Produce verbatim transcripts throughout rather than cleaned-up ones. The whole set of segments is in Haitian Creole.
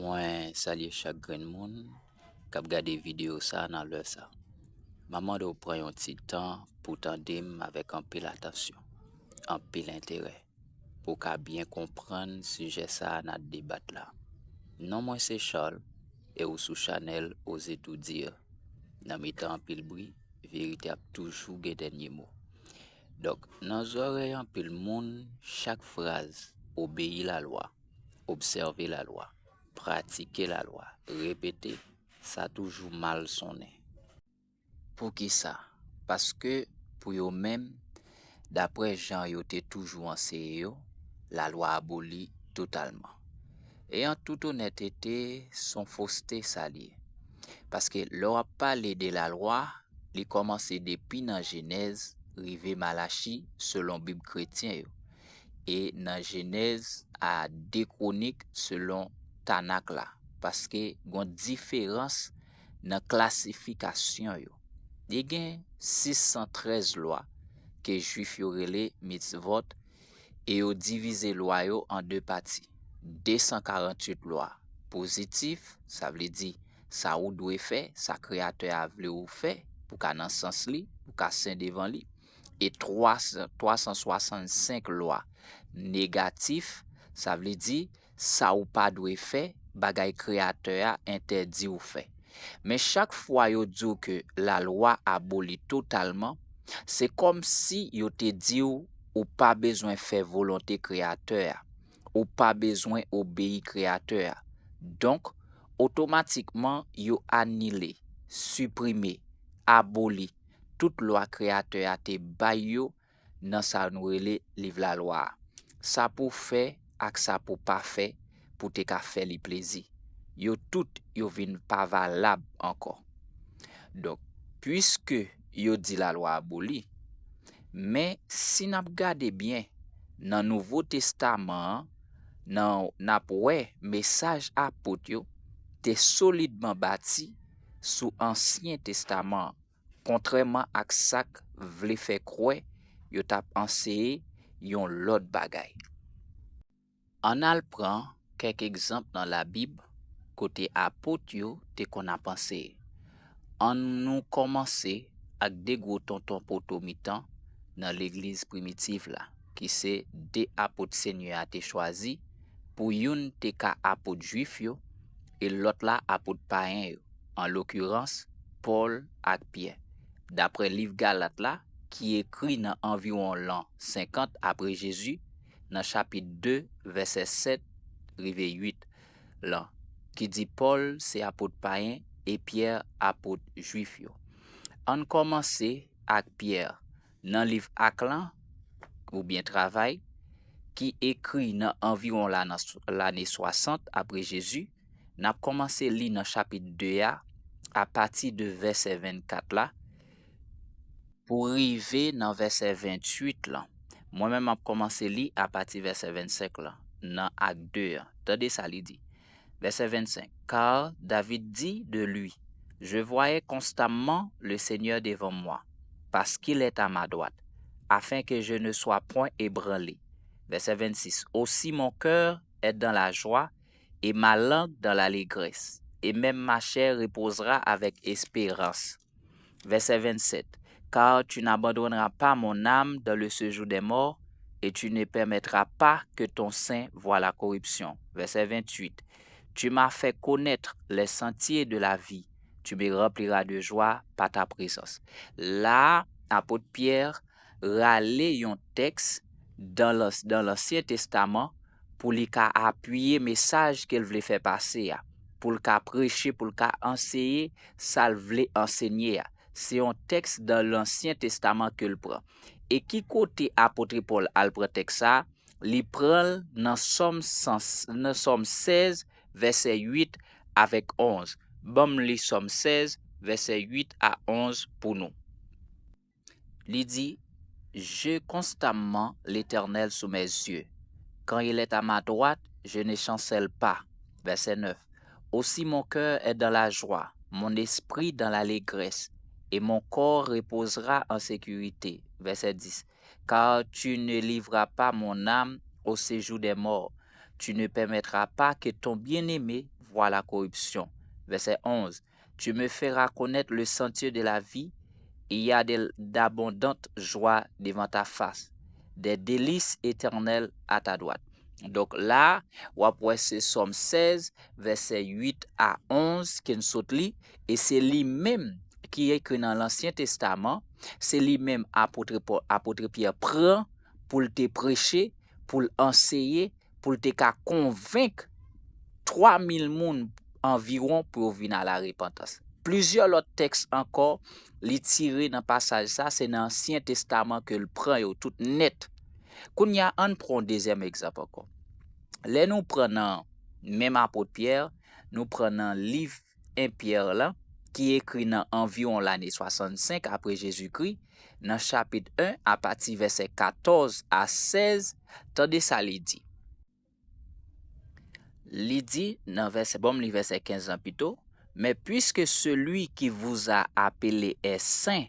Mwen salye chak grenn moun k ap gade videyo sa a nan lè sa a. M ap mande w pran yon ti tan pou w tande m avèk anpil atansyon, anpil enterè, pou w ka byen konprann sijè sa a n ap debat la. Non mwen se Charles, e ou sou chanèl Oser Tout Dire. Nan mitan anpil bri, verite ap toujou gen dènye mo. Donk, nan zòrèy anpil moun, chak fraz obeyi lalwa, obsève lalwa, pratike lalwa, repete, sa toujou mal sonnen. Poukisa? Paske, pou yo menm, daprè jan yo te toujou anseye yo, lalwa aboli totalman. E an tout onètete, s on foste sa l ye. Paske lè w ap pale de lalwa, li kòmanse depi nan Jenèz rive Malachi selon Bib kretyen yo, e nan Jenèz a de Kwonik selon Tanak la, paske gon diferans nan klasifikasyon yo. Li gen sis san trèz lwa ke Jwif yo rele mitzvot, e yo divize lwa yo an de pati. De san karannwit lwa pozitif, sa vle di sa ou dwe fè, sa Kreyatè a vle ou fè, pou ka nan sans li, pou ka sen devan li. E twa san, twa san swasannsenk lwa negatif, sa vle di sa ou pa dwe fè, bagay Kreyatè a entèdi w fè. Men chak fwa yo di w ke lalwa aboli totalman, se kòmsi yo te di w ou pa bezwen fè volonte Kreyatè a, ou pa bezwen obeyi Kreyatè a. Donk, otomatikman, yo anile, siprime, aboli tout lwa Kreyatè a te bay yo nan sa nou rele liv lalwa a. Sa pou w fè ak sa pou w pa fè pou w te ka fè li plezi. Yo tout, yo vin pa valab ankò. Donk, piske yo di lalwa aboli, men si n ap gade byen nan Nouvo Testaman an, nan, n ap wè mesaj apot yo te solidman bati sou Ansyen Testaman an, kontrèman ak sa k vle fè kwè yo t ap anseye yon lòt bagay. Ann al pran kèk egzanp nan Labib kote apot yo te konn ap anseye. Ann nou kòmanse ak de gwo tonton poto mitan nan legliz primitiv la, ki se de apot Senyè a te chwazi, pou youn te ka apot Jwif yo e lòt la apot payen yo, an lokirans, Pòl ak Pyè. Daprè liv Galat la, ki ekri nan anviwon lan senkant apre Jezi, nan chapit de, vèsè sèt rive uit lan, ki di Pòl se apot payen e Pyè apot Jwif yo. Ann kòmanse ak Pyè. Nan liv Ak lan, oubyen Travay, ki ekri nan anviwon lane, lane swasant apre Jezi, n ap kòmanse li nan chapit de a, apati de vèsè vennkat la, pou rive nan vèsè venntuit lan. Mwen menm, m ap kòmanse li apati vèsè vennsenk lan, nan Ak de an. Tande sa li di. Vèsè vennsenk, Car David dit de lui, Je voyais constamment le Seigneur devant moi, parce qu'il est à ma droite, afin que je ne sois point ébranlé. Vèsè vennsis, Aussi mon cœur est dans la joie, et ma langue dans l'allégresse, et même ma chair reposera avec espérance. Vèsè vennsèt, Car tu n'abandonneras pas mon âme dans le séjour des morts, et tu ne permettras pas que ton saint voie la corruption. Vèsè venntuit, Tu m'as fait connaître les sentiers de la vie, tu me rempliras de joie par ta présence. La a, apot Pyè rale yon tèks dan Lans-, dan Lansyen Testaman pou li ka apiye mesaj ke l vle fè pase a, pou l ka preche, pou l ka anseye sa l vle ansenye a. Se yon tèks dan Lansyen Testaman ke l pran. E ki kote apot Pòl al pran tèks sa a? Li pran l nan Sòm san, nan Sòm sèz, vèsè uit avèk onz. Ban m li Sòm sèz, vèsè uit a onz pou nou. Li di, J'ai constamment l'Éternel sous mes yeux. Quand il est à ma droite, je ne chancelle pas. Vèsè nèf, Aussi mon cœur est dans la joie, mon esprit dans l'allégresse, et mon corps reposera en sécurité. Vèsè dis, Car tu ne livras pas mon âme au séjour des morts, tu ne permettras pas que ton bien-aimé voir la corruption. Verset onze. Tu me feras connaître le sentier de la vie. Il y a de- d'abondantes joies devant ta face, des délices éternelles à ta droite. Donk la, w ap wè se Sòm sèz, vèsè uit a onz ke n sot li, e se li menm ki ekri nan Lansyen Testaman, se li menm apot Pò- apot Pyè pran pou l te preche, pou l anseye, pou l te ka konvenk twa mil moun anviwon pou yo vin a la repantans. Plizyè lòt tèks ankò li tire nan pasaj sa, se nan Ansyen Testaman ke l pran yo tout nèt. Kounye a, ann pran yon dezyèm egzanp ankò. Lè nou pran nan menm apot Pyè, nou pran nan liv en Pyè la, ki ekri nan anviwon lane swasannsenk apre Jezikri, nan chapit en, apati vèsè katòz a sèz, tande sa li di. Li di nan vèsè, bon, m li vèsè kenz lan pito, mais puisque celui qui vous a appelé est saint,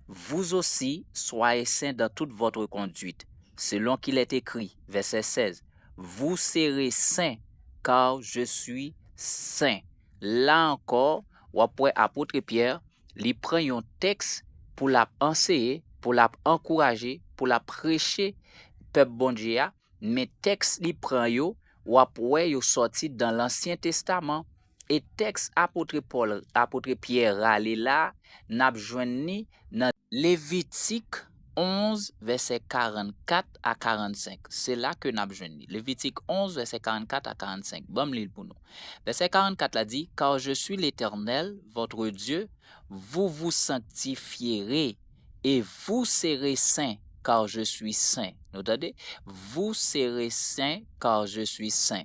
vous aussi soyez saints dans toute votre conduite, selon qu'il est écrit, verset seize, vous serez saints, car je suis saint. La ankò, w ap wè apot Pyè, li pran yon tèks pou l ap anseye, pou l ap ankouraje, pou l ap preche pèp Bondye a, men tèks li pran yo, w ap wè yo sòti dan Lansyen Testaman. E tèks apot Pòl, apot Pyè rale la, n ap jwenn li nan Levitik onz, vèsè karannkat a karannsenk. Se la ke n ap jwenn li. Levitik onz, vèsè karannkat a karannsenk. Ban m li l pou nou. Vèsè karannkat la di, car je suis l'Éternel, votre Dieu, vous vous sanctifierez, et vous serez saints, car je suis saint. Nou tande? Vous serez saints, car je suis saint.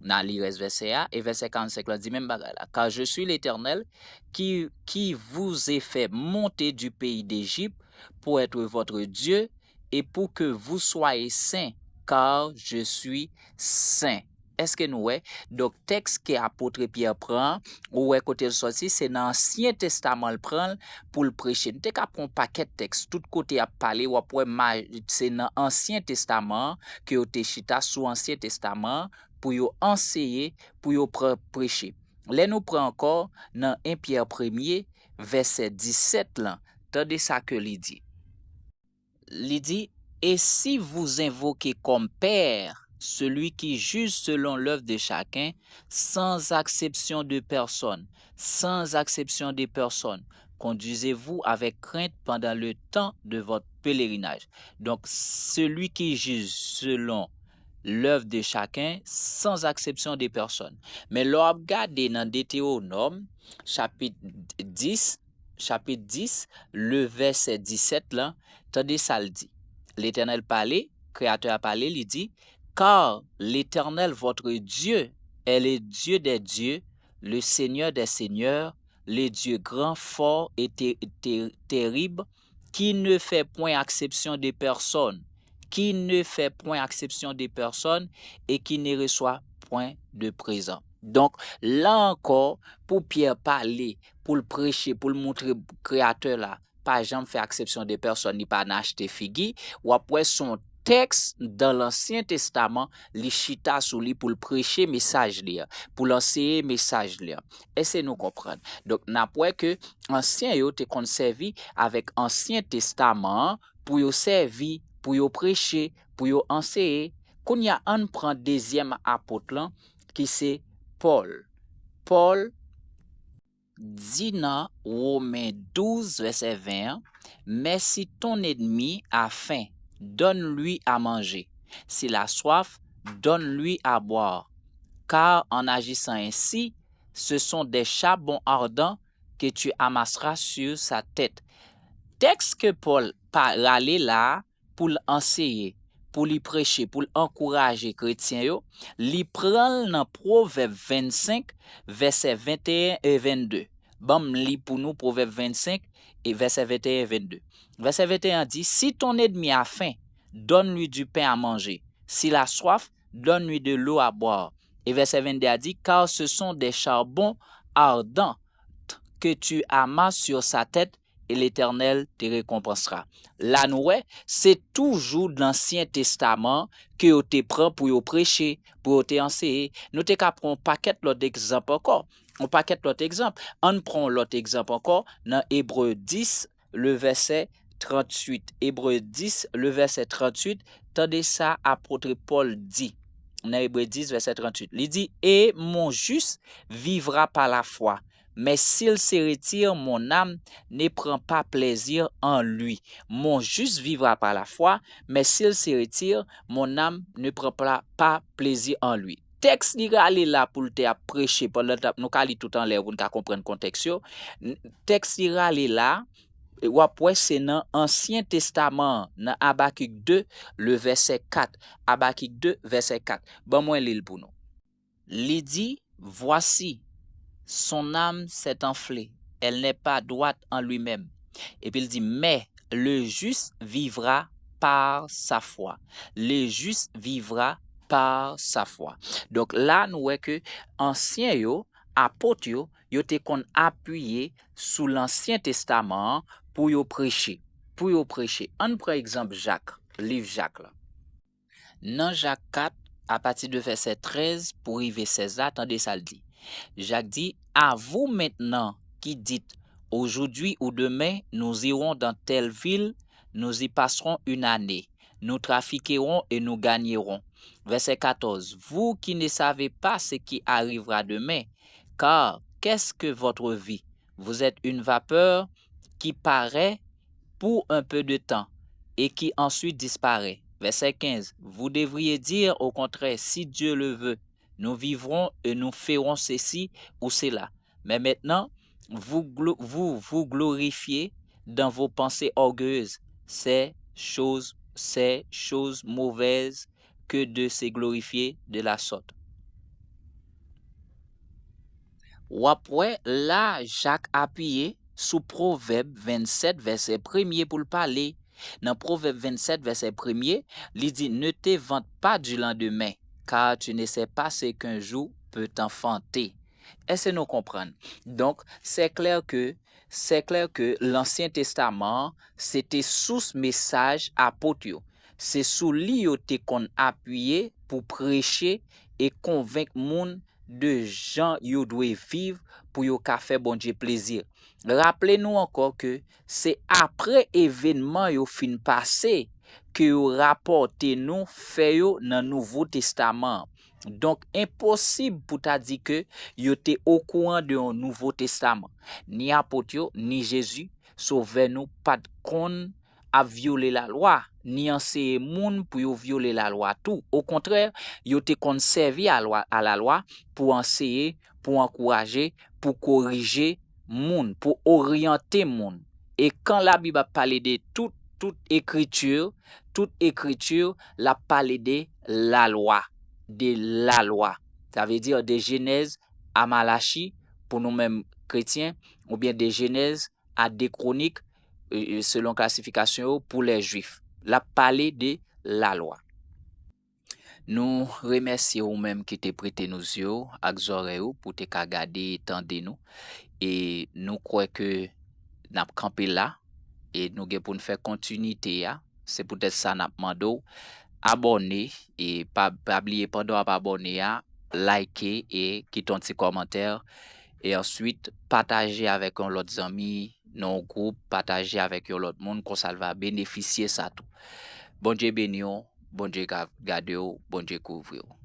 N a li rès vèsè a, e vèsè karannsenk la di menm bagay la. Car je suis l'Éternel qui, qui vous ai fait monter du pays d'Égypte pour être votre Dieu et pour que vous soyez saints, car je suis saint. Èske nou wè? Donk, tèks ke apot Pyè pran, ou wè kote l sòti, se nan Ansyen Testaman l pran l pou l preche. Nou te ka pran yon pakèt tèks, tout kote y ap pale, w ap wè ma- se nan Ansyen Testaman an ke yo te chita sou Ansyen Testaman an pou yo anseye, pou yo pre- preche. Lè nou pran ankò nan en Pyè premye, vèsè disèt lan, tande sa ke li di. Li di, et si vous invoquez comme Père celui qui juge selon l'œuvre de chacun, sans acception de personne, sans acception de personne, conduisez-vous avec crainte pendant le temps de votre pèlerinage. Donc, celui qui juge selon l'œuvre de chacun, sans acception de personne. Men lè w ap gade nan Detewonòm, chapit dis, chapit dis, le vèsè disèt lan, tande sa l di. Letènèl pale, Kreyatè a pale, li di, car l'Éternel votre Dieu est le Dieu des dieux, le Seigneur des seigneurs, le Dieu grand, fort et ter- ter- terrible, qui ne fait point acception de personne, qui ne fait point acception de personne et qui ne reçoit point de présent. Donk, la ankò, pou Pyè pale, pou l preche, pou l montre Kreyatè la pa janm fè aksepsyon de pèsòn, li pa nan achte figi, w ap wè se yon tèks dan Lansyen Testaman, li chita sou li pou l preche mesaj li a, pou l anseye mesaj li a. Èske nou konprann? Donk, n ap wè ke ansyen yo te konn sèvi avèk Ansyen Testaman an pou yo sèvi, pou yo preche, pou yo anseye. Kounye a, ann pran dezyèm apot lan, ki se Pòl. Pòl di nan Women douz, vèsè ven an, mais si ton ennemi a faim, donne-lui à manger. S'il a soif, donne-lui à boire. Car en agissant ainsi, ce sont des charbons ardents que tu amasseras sur sa tête. Tèks ke Pòl pa rale la a, pou l anseye, pou li preche, pou l ankouraje kretyen yo, li pran l nan Pwovèb vennsenk, vèsè venteyen e vennde. Ban m li pou nou Pwovèb vennsenk, e vèsè venteyen e vennde. Vèsè venteyen an di, si ton ennemi a faim, donne-lui du pain à manger. S'il a soif, donne-lui de l'eau à boire. E vèsè vennde a di, car ce sont des charbons ardents que tu amasses sur sa tête et l'Éternel te récompensera. La nou wè, se toujou Lansyen Testaman ke yo te pran pou yo preche, pou yo te anseye. Nou te ka pran yon pakèt lòt egzanp ankò. Yon pakèt lòt egzanp. Ann pran yon lòt egzanp ankò nan Ebre dis, le vèsè tranntuit. Ebre dis, le vèsè tranntuit. Tande sa apot Pòl di nan Ebre dis, vèsè tranntuit. Li di, et mon juste vivra par la foi. Mais s'il se retire, mon âme ne prend pas plaisir en lui. Mon juste vivra par la foi, mais s'il se retire, mon âme ne prend pas, pas plaisir en lui. Tèks li rale la pou l te ap preche pandan l t ap, nou ka li tout anlè pou n ka konprann kontèks yo. N- Tèks li rale la, w ap wè se nan Ansyen Testaman an, nan Abakik de, le vèsè kat. Abakik de, vèsè kat. Ban mwen li l pou nou. Li di, voici, son âme s'est enflée, elle n'est pas droite en lui-même. Epi l di, mais le juste vivra par sa foi. Le juste vivra par sa foi. Donk la, nou wè ke ansyen yo, apot yo, yo te konn apiye sou Lansyen Testaman an pou yo preche. Pou yo preche. Ann pran egzanp Jak, liv Jak la. Nan Jak kat, apati de vèsè trèz pou rive sèz la, tande sa l di. Jak di, à vous maintenant qui dites, aujourd'hui ou demain, nous irons dans telle ville, nous y passerons une année, nous trafiquerons et nous gagnerons. Verset quatorze, vous qui ne savez pas ce qui arrivera demain, car qu'est-ce que votre vie? Vous êtes une vapeur qui paraît pour un peu de temps et qui ensuite disparaît. Verset quinze, vous devriez dire au contraire, si Dieu le veut, nous vivrons et nous ferons ceci ou cela. Mais maintenant, vous, glo- vous vous glorifiez dans vos pensées orgueilleuses. Ces choses, ces choses mauvaises que de se glorifier de la sorte. W ap wè la Jak apiye sou Pwovèb vennsèt vèsè premye pou l pale. Nan Pwovèb vennsèt vèsè premye, li di, ne te vante pas du lendemain, car tu ne sais pas ce qu'un jour peut t'enfanter. Èske nou konprann? Donk, c'est clair que, c'est clair que Lansyen Testaman an, se te sous mesaj apot yo. Se sou li yo te konn apiye pou preche e konvenk moun de jan yo dwe viv pou yo ka fè Bondye plezi. Raple nou ankò ke se apre evènman yo fin pase ke yo rapòte nou fè yo nan Nouvo Testaman an. Donk, enposib pou ta di ke yo te okouran de yon Nouvo Testaman. Ni apot yo, ni Jezi, Sovè nou, pa t konn ap vyole lalwa, ni anseye moun pou yo vyole lalwa tou. Okontrè, yo te konn sèvi a lwa, a lalwa pou anseye, pou ankouraje, pou korije moun, pou oryante moun. E kan Labib ap pale de tout, tout ekriti, tout ekriti, l ap pale de lalwa, de lalwa. Sa vle di de Jenèz a Malachi pou nou menm kretyen, oubyen de Jenèz a de Kwonik, e, e, selon klasifikasyon yo, pou lè Jwif. L ap pale de lalwa. Nou remèsye ou menm ki te prete nou zye w ak zòrèy ou pou te ka gade e tande nou. E nou kwè ke n ap kanpe la e nou gen pou n fè kontinite a. Se poutèt sa n ap mande w abòne e pa, pa bliye pandan w ap abòne a, like e kite yon ti kòmantè. E answit, pataje avèk yon lòt zanmi nan yon gwoup, pataje avèk yon lòt moun, konsa l va benefisye sa tou. Bondye beni w, Bondye ka gade w, Bondye kouvri w.